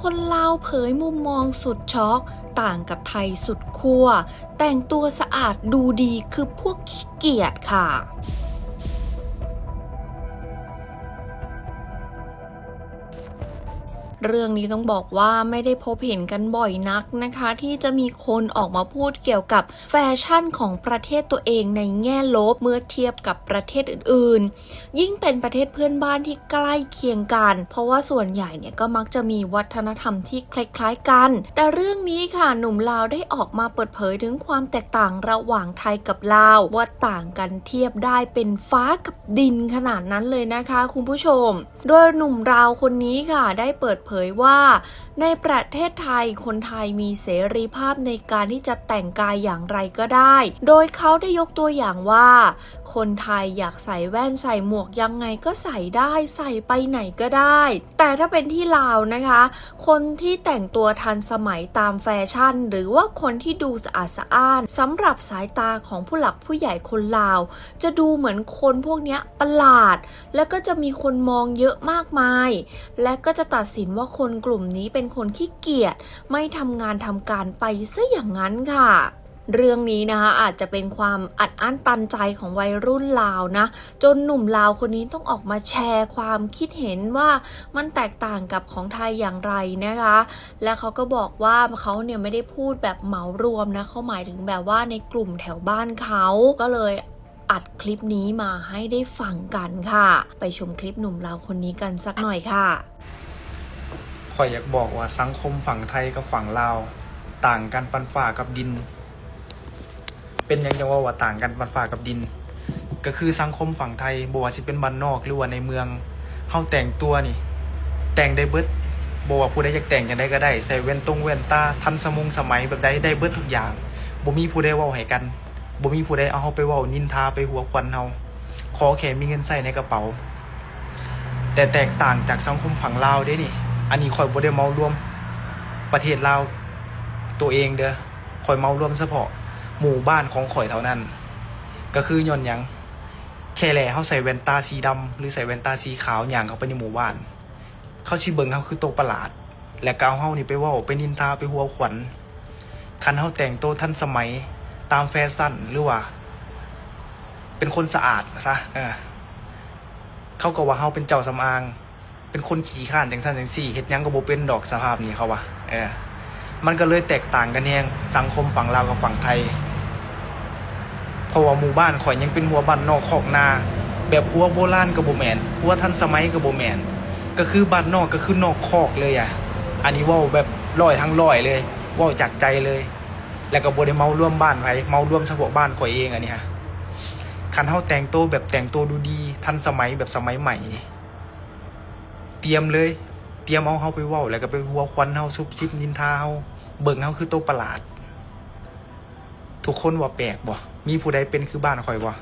ຄົນລາວເຜີຍມຸມມອງສຸດຊັອກ, ຕ່າງກັບໄທສຸດຂົ້ວ, ແຕ່ງຕົວສະອາດດູດີຄືພວກຂີ້ກຽດຄ່ະ. ເລື່ອງນີ້ຕ້ອງບອກວ່າ ໄມ່ໄດ້ພົບເຫັນກັນບ່ອຍນັກນະຄະ ທີ່ຈະມີຄົນອອກມາພູດກ່ຽວກັບແຟຊັ່ນຂອງປະເທດຕົວເອງໃນແງ່ລົບ ເມື່ອທຽບກັບປະເທດອື່ນໆ, ຍິ່ງເປັນປະເທດເພື່ອນບ້ານທີ່ໃກ້ຄຽງກັນ, ເພາະວ່າສ່ວນໃຫຍ່ເນຍກໍມັກຈະມີວັດທະນະທຳທີ່ຄ້າຍໆກັນ. ແຕ່ເລື່ອງນີ້ຄ່ະ ໜຸ່ມລາວໄດ້ອອກມາເປີດເຜີຍເຖິງຄວາມແຕກຕ່າງລະຫວ່າງໄທກັບລາວ ວ່າຕ່າງກັນທຽບໄດ້ເປັນຟ້າກັບດິນຂະໜາດນັ້ນເລີຍນະຄະຄຸນຜູ້ຊົມ. ໂດຍໜຸ່ມລາວຄົນນີ້ຄ່ະ ໄດ້ເປີດເຜີຍວ່າ ໃນປະເທດໄທ, ຄົນໄທມີເສລີພາບໃນການທີ່ຈະແຕ່ງກາຍຢ່າງໃດກໍໄດ້, ໂດຍເຂົາໄດ້ຍົກຕົວຢ່າງວ່າ ຄົນໄທຢາກໃສ່ແວ່ນໃສ່ໝວກຍັງໄງກໍໃສ່ໄດ້, ໃສ່ໄປໄຫນກໍໄດ້. ແຕ່ຖ້າເປັນທີ່ລາວນະຄະ, ຄົນທີ່ແຕ່ງຕົວທັນສະໄໝຕາມແຟຊັ່ນ ຫຼືວ່າຄົນທີ່ດູສະອາດສະອ້ານ ສຳລັບສາຍຕາຂອງຜູ້ຫຼັກຜູ້ໃຫຍ່ຄົນລາວ ຈະດູເໝືອນຄົນພວກເນີ້ຍປະຫຼາດ ແລະກໍຈະມີຄົນມອງເຍອະມາກມາຍ ແລະກໍຈະຕັດສິນວ່າຄົນກຸ່ມນີ້ເປັນຄົນຂີ້ກຽດ ໄມ່ທຳງານທຳການໄປຊະຢ່າງນັ້ນຄ່ະ. ເລື່ອງນີ້ນະຄະ ອາດຈະເປັນຄວາມອັດອັ້ນຕັນໃຈຂອງໄວລຸ້ນລາວນະ ຈົນໜຸ່ມລາວຄົນນີ້ຕ້ອງອອກມາແຊຄວາມຄິດເຫັນວ່າມັນແຕກຕ່າງກັບຂອງໄທຢ່າງໃດນະຄະ ແລະເຂົາກໍບອກວ່າເຂົາເນຍໄມ່ໄດ້ພູດແບບເໝົາລວມນະ ເຂົາໝາຍເຖິງແບບວ່າໃນກຸ່ມແຖວບ້ານເຂົາ ກໍເລີຍ ອັດຄລິບນີ້ມາໃຫ້ໄດ້ຟັງກັນຄ່ະ. ໄປຊົມຄລິບໜຸ່ມລາວຄົນນີ້ກັນສັກໜ້ອຍຄ່ະ. ຂ້ອຍຢາກບອກວ່າສັງຄົມຝັ່ງໄທກັບຝັ່ງລາວຕ່າງກັນປານຟ້າກັບດິນ. ເປັນຫຍັງຈັ່ງເວົ້າວ່າຕ່າງກັນປານຟ້າກັບດິນ? ກໍຄືສັງຄົມຝັ່ງໄທ ບໍ່ວ່າຊິເປັນບ້ານນອກ ຫຼືວ່າໃນເມືອງ, ເຮົາແຕ່ງຕົວນີ້ແຕ່ງໄດ້ເບິດ, ບໍ່ວ່າຜູ້ໃດຢາກແຕ່ງຈັ່ງໃດກໍໄດ້, ໃສ່ແວ່ນຕົງແວ່ນຕາ, ທັນສະມົງສະໄໝແບບໃດ ໄດ້ເບິດທຸກຢ່າງ, ບໍ່ມີຜູ້ໃດເວົ້າໃຫ້ກັນ. ບໍ່ມີຜູ້ໃດເອົາເຮົາໄປເວົ້ານິນທາ ໄປຫົວຂວັນເຮົາ, ຂໍແຄ່ມີເງິນໃຊ້ໃນກະເປົາ. ແຕ່ແຕກຕ່າງຈາກສັງຄົມຝັ່ງລາວເດ້ນີ້, ອັນນີ້ຂ້ອຍບໍ່ໄດ້ເໝົາລວມປະເທດລາວໂຕເອງເດີ້, ຂ້ອຍເໝົາລວມສະເພາະໝູ່ບ້ານຂອງຂ້ອຍເທົ່ານັ້ນ. ກະຄືຍ້ອນຫຍັງ? ແຄ່ແລເຮົາໃສ່ແວ່ນຕາສີດຳ ຫຼືໃສ່ແວ່ນຕາສີຂາວ ຍ່າງເຂົ້າໄປໃນໝູ່ບ້ານ, ເຂົາຊິເບິ່ງເຮົາຄືໂຕປະຫຼາດ ແລະກໍເອົາເຮົານີ້ໄປເວົ້າ ໄປນິນທາ ໄປຫົວຂວັນ. ຄັນເຮົາແຕ່ງໂຕທັນສະໄໝຕາມແຟຊັນ ຫຼືວ່າເປັນຄົນສະອາດວ່າຊະ, ເອີ, ເຂົາກໍວ່າເຮົາເປັນເຈົ້າສຳອາງ, ເປັນຄົນຂີ້ຄ້ານຈັ່ງຊັ້ນຈັ່ງຊີ້, ເຮັດຫຍັງກໍບໍ່ເປັນດອກສະພາບນີ້ ເຂົາວ່າ. ເອີ, ມັນກໍເລີຍແຕກຕ່າງກັນແຮງ ສັງຄົມຝັ່ງລາວກັບຝັ່ງໄທ. ເພາະວ່າໝູ່ບ້ານຂ້ອຍຍັງເປັນຫົວບ້ານນອກຄອກນາ, ແບບຫົວໂບລານກໍບໍ່ແມ່ນ, ຫົວທັນສະໄໝກໍບໍ່ແມ່ນ, ກໍຄືບ້ານນອກ ກໍຄືນອກຄອກເລີຍອະ. ອັນນີ້ເວົ້າແບບຮ້ອຍທັງຮ້ອຍເລີຍ, ເວົ້າຈາກໃຈເລີຍ, ແລ້ວກໍບໍ່ໄດ້ເໝົາລວມບ້ານໃຜ, ເໝົາລວມສະເພາະບ້ານຂ້ອຍເອງ. ອັນນີ້ຮະ, ຄັນເຮົາແຕ່ງໂຕແບບແຕ່ງໂຕດູດີ, ທັນສະໄໝ, ແບບສະໄໝໃໝ່ນີ້, ຕຽມເລີຍ, ຕຽມເອົາເຮົາໄປເວົ້າ ແລ້ວກໍໄປຫົວຂວັນເຮົາ, ຊຸບຊິບນິນທາເຮົາ, ເບິ່ງເຮົາຄືໂຕປະຫຼາດ. ທຸກຄົນວ່າແປກບໍ່? ມີຜູ້ໃດເປັນຄືບ້ານຂ້ອຍບໍ່?